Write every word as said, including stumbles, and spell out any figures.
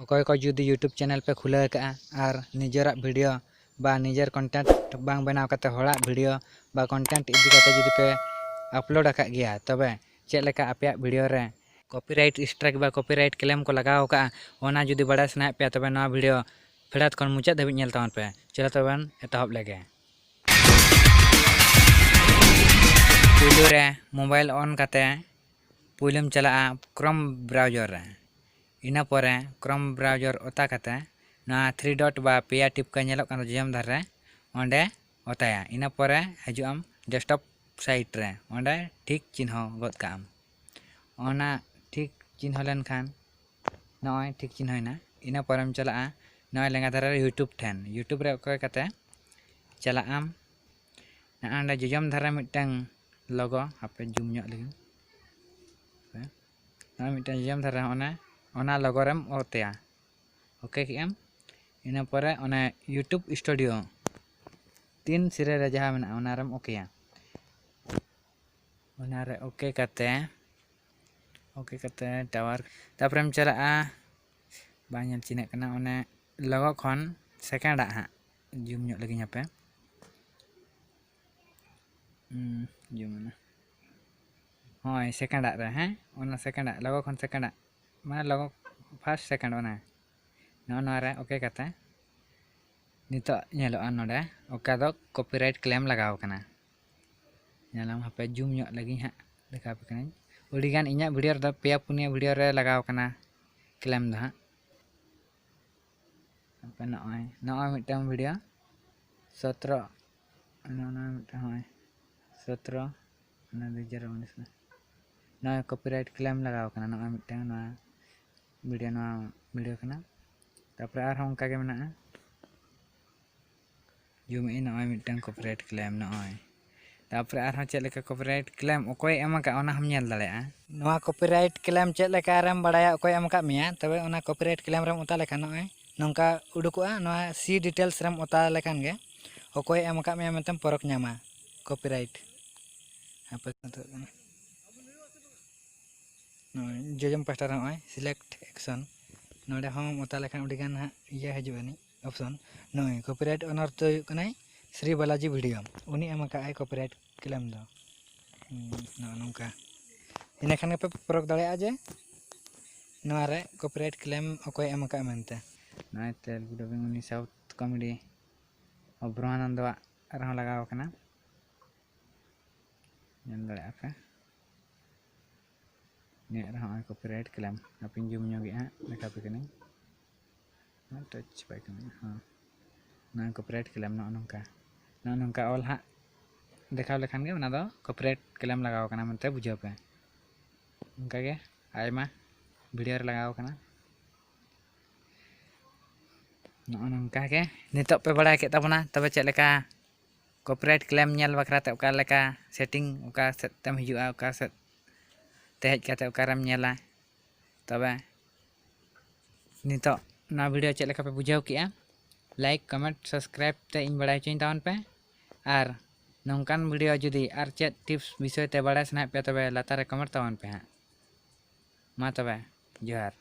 ᱚᱠᱚᱭ ᱠᱚ ᱡᱩᱫᱤ YouTube channel ᱯᱮ ᱠᱷᱩᱞᱟᱹᱣ ᱟᱠᱟᱫᱼᱟ ᱟᱨ ᱱᱤᱡᱮᱨᱟᱜ video ᱵᱟ ᱱᱤᱡᱮᱨ content ᱵᱟᱝ ᱵᱮᱱᱟᱣ ᱠᱟᱛᱮ ᱦᱚᱲᱟᱜ video ᱵᱟ content ᱤᱫᱤ ᱠᱟᱛᱮ ᱡᱩᱫᱤ ᱯᱮ upload ᱟᱠᱟᱫ ᱜᱮᱭᱟ, ᱛᱚᱵᱮ ᱪᱮᱫ ᱞᱮᱠᱟ ᱟᱯᱮᱭᱟᱜ video ᱨᱮ copyright strike ᱵᱟ copyright claim ᱠᱚ ᱞᱟᱜᱟᱣ ᱟᱠᱟᱫᱼᱟ, ᱚᱱᱟ ᱡᱩᱫᱤ ᱵᱟᱲᱟᱭ ᱥᱟᱱᱟᱭᱮᱫ ᱯᱮᱭᱟ, ᱛᱚᱵᱮ ᱱᱚᱣᱟ video ᱯᱷᱮᱰᱟᱛ ᱠᱷᱚᱱ ᱢᱩᱪᱟᱹᱫ ᱫᱷᱟᱹᱵᱤᱡ ᱧᱮᱞ ᱛᱟᱵᱚᱱ ᱯᱮ᱾ ᱪᱚᱞᱚ ᱛᱚᱵᱮ ᱵᱚᱱ ᱮᱛᱚᱦᱚᱵ ᱞᱮᱜᱮ᱾ ᱯᱩᱭᱞᱩ ᱨᱮ mobile on ᱠᱟᱛᱮ ᱯᱩᱭᱞᱩᱢ ᱪᱟᱞᱟᱜᱼᱟ Chrome browser ᱨᱮ᱾ ᱤᱱᱟᱹ ᱯᱚᱨᱮ Chrome browser ᱚᱛᱟ ᱠᱟᱛᱮ ᱱᱚᱣᱟ three dot ᱵᱟ ᱯᱮᱭᱟ ᱴᱤᱯᱠᱟᱹ ᱧᱮᱞᱚᱜ ᱠᱟᱱᱟ ᱡᱚᱡᱚᱢ ᱫᱷᱟᱨᱮ ᱨᱮ, ᱚᱸᱰᱮ ᱚᱛᱟᱭᱟ᱾ ᱤᱱᱟᱹ ᱯᱚᱨᱮ ᱦᱤᱡᱩᱜ ᱟᱢ desktop site ᱨᱮ, ᱚᱸᱰᱮ ᱴᱷᱤᱠ ᱪᱤᱱᱦᱟᱹ ᱜᱚᱫ ᱠᱟᱜ ᱟᱢ᱾ ᱚᱱᱟ ᱴᱷᱤᱠ ᱪᱤᱱᱦᱟᱹ ᱞᱮᱱᱠᱷᱟᱱ ᱱᱚᱜᱼᱚᱭ ᱴᱷᱤᱠ ᱪᱤᱱᱦᱟᱹᱭᱮᱱᱟ᱾ ᱤᱱᱟᱹ ᱯᱚᱨᱮᱢ ᱪᱟᱞᱟᱜᱼᱟ ᱱᱚᱜᱼᱚᱭ ᱞᱮᱸᱜᱟ ᱫᱷᱟᱨᱮ ᱨᱮ YouTube ᱴᱷᱮᱱ᱾ YouTube ᱨᱮ ᱚᱠᱚᱭ ᱠᱟᱛᱮ ᱪᱟᱞᱟᱜ ᱟᱢ ᱱᱚᱜᱼᱚᱭ ᱱᱚᱰᱮ ᱡᱚᱡᱚᱢ ᱫᱷᱟᱨᱮ ᱢᱤᱫᱴᱟᱝ logo, ᱦᱟᱯᱮ zoom ᱧᱚᱜ ᱞᱮᱜᱤᱧ᱾ ᱱᱚᱜᱼᱚᱭ ᱢᱤᱫᱴᱟᱝ ᱡᱚᱡᱚᱢ ᱫᱷᱟᱨᱮ ᱚᱱᱟ, ᱚᱱᱟ logo ᱨᱮᱢ ᱚᱛᱮᱭᱟ᱾ OK ᱠᱮᱜ ᱟᱢ᱾ ᱤᱱᱟᱹ ᱯᱚᱨᱮ ᱚᱱᱮ YouTube Studio ᱛᱤᱱ ᱥᱤᱨᱟᱹ ᱨᱮ ᱡᱟᱦᱟᱸ ᱢᱮᱱᱟᱜᱼᱟ, ᱚᱱᱟ ᱨᱮᱢ ᱚᱠᱮᱭᱟ᱾ ᱚᱱᱟ ᱨᱮ OK ᱠᱟᱛᱮ, OK ᱠᱟᱛᱮ ᱴᱟᱣᱟᱨ, ᱛᱟᱨᱯᱚᱨᱮᱢ ᱪᱟᱞᱟᱜᱼᱟ, ᱵᱟᱝ ᱧᱮᱞ ᱪᱤᱱᱦᱟᱹᱜ ᱠᱟᱱᱟ, ᱚᱱᱮ logo ᱠᱷᱚᱱ second ᱟᱜ ᱦᱟᱸᱜ, zoom ᱧᱚᱜ ᱞᱮᱜᱤᱧ ᱦᱟᱯᱮ᱾ ᱦᱩᱸ, zoom ᱮᱱᱟ᱾ ᱦᱳᱭ, second ᱟᱜ ᱨᱮ, ᱦᱮᱸ, ᱚᱱᱟ second ᱟᱜ, logo ᱠᱷᱚᱱ second ᱟᱜ, ᱢᱟᱱᱮ logo first second ᱚᱱᱟ᱾ ᱱᱚᱜᱼᱚ ᱱᱚᱣᱟ ᱨᱮ OK ᱠᱟᱛᱮ ᱱᱤᱛᱚᱜ ᱧᱮᱞᱚᱜᱼᱟ ᱱᱚᱰᱮ ᱚᱠᱟ ᱫᱚ copyright claim ᱞᱟᱜᱟᱣ ᱠᱟᱱᱟ᱾ ᱧᱮᱞᱟᱢ, ᱦᱟᱯᱮ zoom ᱧᱚᱜ ᱞᱮᱜᱤᱧ ᱦᱟᱸᱜ, ᱫᱮᱠᱷᱟᱣ ᱟᱯᱮ ᱠᱟᱹᱱᱟᱹᱧ᱾ ᱟᱹᱰᱤᱜᱟᱱ ᱤᱧᱟᱹᱜ video ᱨᱮᱫᱚ ᱯᱮᱭᱟ ᱯᱩᱱᱭᱟᱹ video ᱨᱮ ᱞᱟᱜᱟᱣ ᱠᱟᱱᱟ claim ᱫᱚ ᱦᱟᱸᱜ᱾ ᱦᱟᱯᱮ ᱱᱚᱜᱼᱚᱭ, ᱱᱚᱜᱼᱚᱭ ᱢᱤᱫᱴᱟᱝ video, ᱥᱚᱛᱨᱚ, ᱱᱚᱜᱼᱚ ᱱᱚᱣᱟ ᱢᱤᱫᱴᱟᱝ ᱦᱚᱸᱜᱼᱚᱭ ᱥᱚᱛᱨᱚ, ᱚᱱᱟ ᱫᱩ ᱦᱟᱡᱟᱨ ᱩᱱᱤᱥ ᱨᱮ᱾ ᱱᱚᱜᱼᱚᱭ copyright claim ᱞᱟᱜᱟᱣ ᱠᱟᱱᱟ ᱱᱚᱜᱼᱚᱭ ᱢᱤᱫᱴᱟᱝ, ᱱᱚᱣᱟ video, ᱱᱚᱣᱟ video ᱠᱟᱱᱟ᱾ ᱛᱟᱨᱯᱚᱨᱮ ᱟᱨᱦᱚᱸ ᱚᱱᱠᱟ ᱜᱮ ᱢᱮᱱᱟᱜᱼᱟ᱾ Zoom ᱟᱹᱧ, ᱱᱚᱜᱼᱚᱭ ᱢᱤᱫᱴᱟᱝ copyright claim, ᱱᱚᱜᱼᱚᱭ᱾ ᱛᱟᱨᱯᱚᱨᱮ ᱟᱨᱦᱚᱸ ᱪᱮᱫ ᱞᱮᱠᱟ copyright claim ᱚᱠᱚᱭ ᱮᱢ ᱟᱠᱟᱫ, ᱚᱱᱟ ᱦᱚᱸᱢ ᱧᱮᱞ ᱫᱟᱲᱮᱭᱟᱜᱼᱟ᱾ ᱱᱚᱣᱟ copyright claim ᱪᱮᱫ ᱞᱮᱠᱟ ᱨᱮᱢ ᱵᱟᱲᱟᱭᱟ ᱚᱠᱚᱭ ᱮᱢ ᱟᱠᱟᱫ ᱢᱮᱭᱟ, ᱛᱚᱵᱮ ᱚᱱᱟ copyright claim ᱨᱮᱢ ᱚᱛᱟ ᱞᱮᱠᱷᱟᱱ ᱱᱚᱜᱼᱚᱭ ᱱᱚᱝᱠᱟ ᱩᱰᱩᱠᱚᱜᱼᱟ᱾ ᱱᱚᱣᱟ see details ᱨᱮᱢ ᱚᱛᱟ ᱞᱮᱠᱷᱟᱱ ᱜᱮ ᱚᱠᱚᱭ ᱮᱢ ᱟᱠᱟᱫ ᱢᱮᱭᱟ ᱢᱮᱱᱛᱮᱢ ᱯᱚᱨᱚᱠ ᱧᱟᱢᱟ copyright᱾ ᱦᱟᱯᱮ, ᱱᱚᱜᱼᱚᱭ ᱡᱚᱡᱚᱢ ᱯᱟᱦᱴᱟ ᱨᱮ ᱱᱚᱜᱼᱚᱭ select action, ᱱᱚᱰᱮ ᱦᱚᱸ ᱚᱛᱟ ᱞᱮᱠᱷᱟᱱ ᱟᱹᱰᱤ ᱜᱟᱱ ᱦᱟᱸᱜ ᱤᱭᱟᱹ ᱦᱤᱡᱩᱜ ᱟᱹᱱᱤᱡ ᱚᱯᱥᱚᱱ᱾ ᱱᱩᱭ ᱠᱚᱯᱤᱨᱟᱭᱤᱴ ᱳᱱᱟᱨ ᱫᱚ ᱦᱩᱭᱩᱜ ᱠᱟᱱᱟᱭ ᱥᱨᱤ ᱵᱟᱞᱟᱡᱤ ᱵᱷᱤᱰᱤᱭᱳ, ᱩᱱᱤ ᱮᱢ ᱟᱠᱟᱫ ᱟᱭ ᱠᱚᱯᱤᱨᱟᱭᱤᱴ ᱠᱞᱮᱢ ᱫᱚ᱾ ᱦᱩᱸ, ᱱᱚᱜᱼᱚ ᱱᱚᱝᱠᱟ᱾ ᱤᱱᱟᱹ ᱠᱷᱟᱱ ᱜᱮᱯᱮ ᱯᱚᱨᱚᱠ ᱫᱟᱲᱮᱭᱟᱜᱼᱟ ᱡᱮ ᱱᱚᱣᱟ ᱨᱮ ᱠᱚᱯᱤᱨᱟᱭᱤᱴ ᱠᱞᱮᱢ ᱚᱠᱚᱭ ᱮᱢ ᱟᱠᱟᱫᱼᱟ ᱢᱮᱱᱛᱮ᱾ ᱱᱚᱜᱼᱚᱭ ᱛᱮᱞᱜᱩ ᱰᱟᱵᱤᱝ ᱩᱱᱤ ᱥᱟᱣᱩᱛᱷ ᱠᱚᱢᱮᱰᱤ ᱚᱵᱷᱨᱚᱢᱟᱱᱚᱱᱫᱚᱣᱟᱜ ᱨᱮᱦᱚᱸ ᱞᱟᱜᱟᱣ ᱟᱠᱟᱱᱟ, ᱧᱮᱞ ᱫᱟᱲᱮᱭᱟᱜᱼᱟ ᱯᱮ᱾ ᱱᱤᱭᱟᱹ ᱨᱮᱦᱚᱸ ᱱᱚᱜᱼᱚᱭ ᱠᱚᱯᱤᱨᱟᱭᱤᱴ ᱠᱞᱮᱢ, ᱦᱟᱯᱮᱧ ᱡᱩᱢ ᱧᱚᱜᱮᱜᱼᱟ ᱦᱟᱸᱜ, ᱫᱮᱠᱷᱟᱣ ᱟᱯᱮ ᱠᱟᱹᱱᱟᱹᱧ᱾ ᱴᱟᱪ ᱵᱟᱭ ᱠᱟᱹᱢᱤᱭᱟ, ᱦᱚᱸ᱾ ᱱᱚᱣᱟ ᱠᱚᱯᱤᱨᱟᱭᱤᱴ ᱠᱞᱮᱢ ᱱᱚᱜᱼᱚ ᱱᱚᱝᱠᱟ, ᱱᱚᱜᱼᱚ ᱱᱚᱝᱠᱟ ᱚᱞ ᱦᱟᱸᱜ ᱫᱮᱠᱷᱟᱣ ᱞᱮᱠᱷᱟᱱ ᱜᱮ ᱚᱱᱟ ᱫᱚ ᱠᱚᱯᱤᱨᱟᱭᱤᱴ ᱠᱞᱮᱢ ᱞᱟᱜᱟᱣ ᱠᱟᱱᱟ ᱢᱮᱱᱛᱮ ᱵᱩᱡᱷᱟᱹᱣ ᱯᱮ᱾ ᱚᱱᱠᱟᱜᱮ ᱟᱭᱢᱟ ᱵᱷᱤᱰᱤᱭᱳ ᱨᱮ ᱞᱟᱜᱟᱣ ᱠᱟᱱᱟ᱾ ᱱᱚᱜᱼᱚ ᱱᱚᱝᱠᱟ ᱜᱮ ᱱᱤᱛᱚᱜ ᱯᱮ ᱵᱟᱲᱟᱭ ᱠᱮᱫ ᱛᱟᱵᱚᱱᱟ, ᱛᱚᱵᱮ ᱪᱮᱫ ᱞᱮᱠᱟ ᱠᱚᱯᱤᱨᱟᱭᱤᱴ ᱠᱞᱮᱢ ᱧᱮᱞ ᱵᱟᱠᱷᱨᱟ ᱛᱮ ᱚᱠᱟ ᱞᱮᱠᱟ ᱥᱮᱴᱤᱝ, ᱚᱠᱟ ᱥᱮᱫ ᱛᱮᱢ ᱦᱤᱡᱩᱜᱼᱟ, ᱚᱠᱟ ᱥᱮᱫ ᱛᱮ ᱦᱮᱡ ᱠᱟᱛᱮ ᱚᱠᱟᱨᱮᱢ ᱧᱮᱞᱟ᱾ ᱛᱚᱵᱮ ᱱᱤᱛᱚᱜ ᱱᱚᱣᱟ ᱵᱷᱤᱰᱤᱭᱳ ᱪᱮᱫ ᱞᱮᱠᱟ ᱯᱮ ᱵᱩᱡᱷᱟᱹᱣ ᱠᱮᱜᱼᱟ? ᱞᱟᱭᱤᱠ, ᱠᱚᱢᱮᱱᱴ, ᱥᱟᱵᱥᱠᱨᱟᱭᱤᱵ ᱛᱮ ᱤᱧ ᱵᱟᱲᱟᱭ ᱦᱚᱪᱚᱧ ᱛᱟᱵᱚᱱ ᱯᱮ᱾ ᱟᱨ ᱱᱚᱝᱠᱟᱱ ᱵᱷᱤᱰᱤᱭᱳ ᱡᱩᱫᱤ ᱟᱨ ᱪᱮᱫ ᱴᱤᱯᱥ ᱵᱤᱥᱚᱭ ᱛᱮ ᱵᱟᱲᱟᱭ ᱥᱟᱱᱟᱭᱮᱫ ᱯᱮᱭᱟ, ᱛᱚᱵᱮ ᱞᱟᱛᱟᱨ ᱨᱮ ᱠᱚᱢᱮᱱᱴ ᱛᱟᱵᱚᱱ ᱯᱮ ᱦᱟᱸᱜ᱾ ᱢᱟ ᱛᱚᱵᱮ, ᱡᱚᱦᱟᱨ᱾